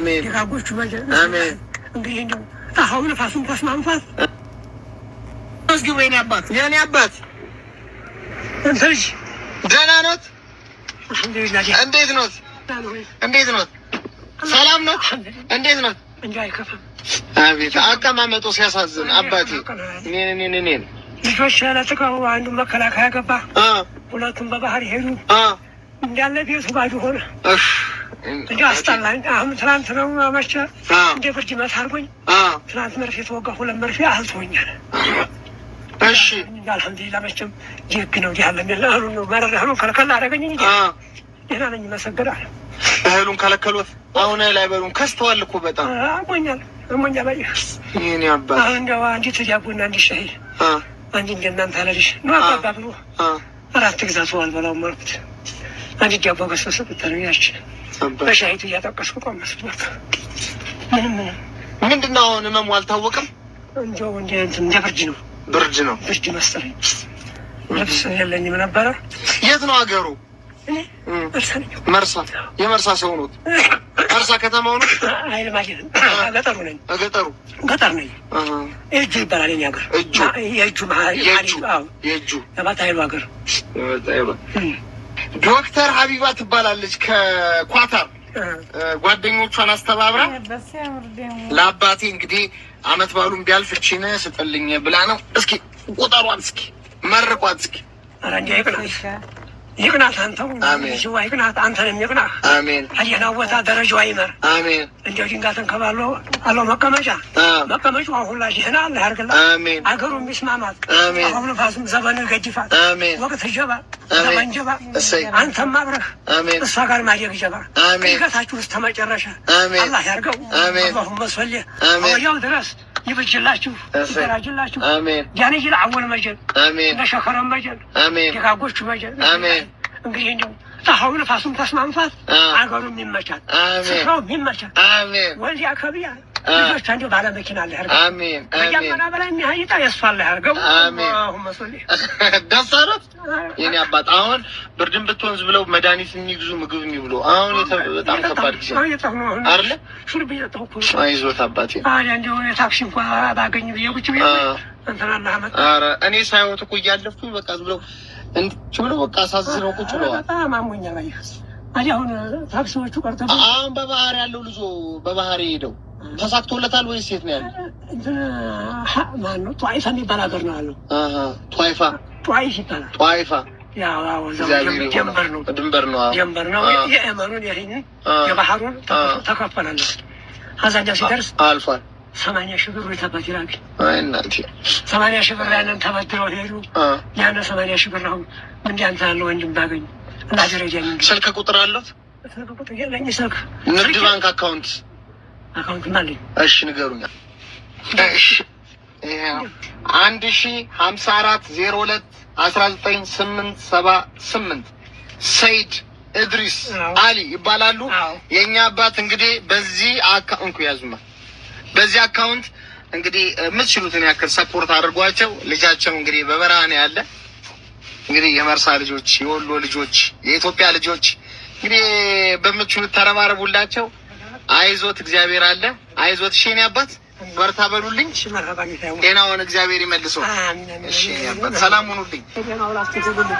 አሜን። ደጋጎቹ መጀን። አሜን። እንግዲህ እንደው ፀሐዩ ነፋሱም ተስማምቷት። መዝግቡ የኔ አባት፣ የኔ አባት። እንትን ልጅ። ደህና ኖት? አልሐምዱሊላህ። እንዴት ኖት? ደህና ነው ወይ? እንዴት ኖት? ሰላም ኖት? እንዴት ኖት? እንጂ አይከፋም። አቤት አቀማመጡ ሲያሳዝን አባቴ። እኔን እኔን እኔን ልጆች ለጥቀው አንዱ መከላከያ ገባ፣ ሁለቱም በባህር ሄዱ። እንዳለ ቤቱ ባዶ ሆነ። እፍ። እንዲ አስጠላኝ። አሁን ትናንት ነው መቼ እንደ ብርድ መታ አድርጎኝ ትናንት መርፌ ተወጋ፣ ሁለት መርፌ አህልቶኛል። እሺ። አልሐምዱሊላህ መቼም ደግ ነው። እንዲህ አለ እህሉን ነው መረር እህሉን ከልከል አደረገኝ እንጂ ደህና ነኝ፣ እመሰግናለሁ። እህሉን ከለከሉት። አሁን እህል አይበሉም። ከስተዋል እኮ በጣም። አሞኛል፣ አሞኛል። አየህ። የኔ አባት። አሁን እንደው አንዲት ዳቦና አንዲት ሻይ አንድ እንደናንተ ያለ ልጅ ነው አባባ ብሎ አራት ግዛቱ አልበላውም አልኩት። አንዲት ዳቦ ገዝቶ ሰጥተን ያች አባት። በሻይቱ እያጠቀስኩ ቀመስኩት። ምንም ምንም። ምንድን ነው አሁን ህመሙ አልታወቀም? እንደው እንደ እንትን እንደ ብርድ ነው። ብርድ ነው። ብርድ መሰለኝ። ልብስ የለኝም ነበረ። የት ነው አገሩ? እኔ መርሳ ነኝ። መርሳ። የመርሳ ሰው ኖት? መርሳ ከተማው ነው? አይል ማለት ገጠሩ ነኝ። ገጠሩ። ገጠር ነኝ። የእጁ ይባላል የእኔ ሀገር። እጁ። የእጁ። የእጁ። የእጁ። የባት ኃይሉ ሀገር። ዶክተር ሀቢባ ትባላለች ከኳታር ጓደኞቿን አስተባብራ ለአባቴ እንግዲህ አመት ባሉን ቢያልፍ እቺን ስጥልኝ ብላ ነው። እስኪ ቁጠሯት፣ እስኪ መርቋት፣ እስኪ። ኧረ እንዲያ ይቅናት፣ ይቅናት፣ አንተው። አሜን። ሽዋ ይቅናት፣ አንተንም ይቅናህ። አሜን። ከደህናው ቦታ ደረጃው አይመር። አሜን። እንዲያው ድንጋትን ከባሎ አለው መቀመጫ መቀመጫዋ ሁላ ደህና አለ ያርግላት። አሜን። አገሩ የሚስማማት። አሜን። አሁን ነፋሱም ዘመኑ ይገድፋት። አሜን። ወቅት ጀባ አሜን። ዘመን ጀባ። እሰይ። አንተም አብረህ አሜን። እሷ ጋር ማደግ ጀባ። አሜን። እድገታችሁ እስከ መጨረሻ አሜን። አላህ ያርገው። አሜን። አላሁመ ሶሊ። አሜን። ወዲያው ድረስ ይብጅላችሁ። እሰይ። ይደራጅላችሁ። አሜን። ጃንጅል አወል መጀን። አሜን። ነሸከረም መጀን። አሜን። ደጋጎቹ መጀን። አሜን። እንግዲህ እንደው ፀሐዩ ነፋሱም ተስማምቷት አገሩም ይመቻል፣ አሜን። ስፍራውም ይመቻል። አሜን። ወንዝ አካባቢ ልጆች እንደው ባለ መኪና አለ ያርገው። አሜን። አሜን። ከጃመና በላይ የሚያይጣ የእሱ አለ ያርገው። አሜን። አላሁመ ሶሊ። ደስ አለት የኔ አባት። አሁን ብርድን ብትወንዝ ብለው መድኃኒት የሚግዙ ምግብ የሚብሉ አሁን በጣም ከባድ ጊዜ ነው። እየጠጣሁ ነው አሁን። አይደለ? ሹርብ እየጠጣሁ እኮ ነው። አይዞት አባቴ። ታዲያ እንደው የታክሲ እንኳ ባገኝ ብዬ ቁጭ ብዬ እንትን አላህ መጣ። ኧረ እኔ ሳይወት እኮ እያለፍኩኝ በቃ ዝም ብለው እንዲህ ብለው በቃ አሳዝነው ቁጭ ብለዋል። በጣም አሞኛል። አየህ ታዲያ አሁን ታክሲዎቹ ቀርተው አሁን በባህር ያለው ልጆ በባህር ሄደው ተሳክቶለታል ወይስ የት ነው ያለው? እንትን ማነው ጧይፋ የሚባል ሀገር ነው ያለው። ጧይፋ። ጧይፍ ይባላል። ጧይፋ። ያው ያው እዛው እግዚአብሔር ጀንበር ነው። ድንበር ነው። አዎ። ጀንበር ነው። የየመኑን ይህንን የባህሩን ተከፈለለት። አዛኛው ሲደርስ አልፏል። 80,000 ብር የተበት ይላል። አይ እናቴ። 80,000 ብር ያንን ተበድረው ሄዱ። ያንን 80,000 ብር አሁን እንዲህ አንተ ያለው ወንድም ባገኝ እና ደረጃ ስልክ ቁጥር አለት? ስልክ ቁጥር የለኝ ስልክ። ንግድ ባንክ account? Account አለኝ። እሺ ንገሩኛ። እሺ ይሄ ነው 1054 02 19878 ሰይድ እድሪስ አሊ ይባላሉ። የእኛ አባት እንግዲህ በዚህ account ያዙማ በዚህ account እንግዲህ የምትችሉትን ያክል support አድርጓቸው። ልጃቸው እንግዲህ በበረሃ ነው ያለ። እንግዲህ የመርሳ ልጆች፣ የወሎ ልጆች፣ የኢትዮጵያ ልጆች እንግዲህ በምትችሉት ተረባረቡላቸው። አይዞት፣ እግዚአብሔር አለ። አይዞት። እሺ የእኔ አባት በርታ በሉልኝ። ጤናውን እግዚአብሔር ይመልሰው። እሺ የእኔ አባት ሰላም ሁኑልኝ። ጤናውን አስተውሉልኝ።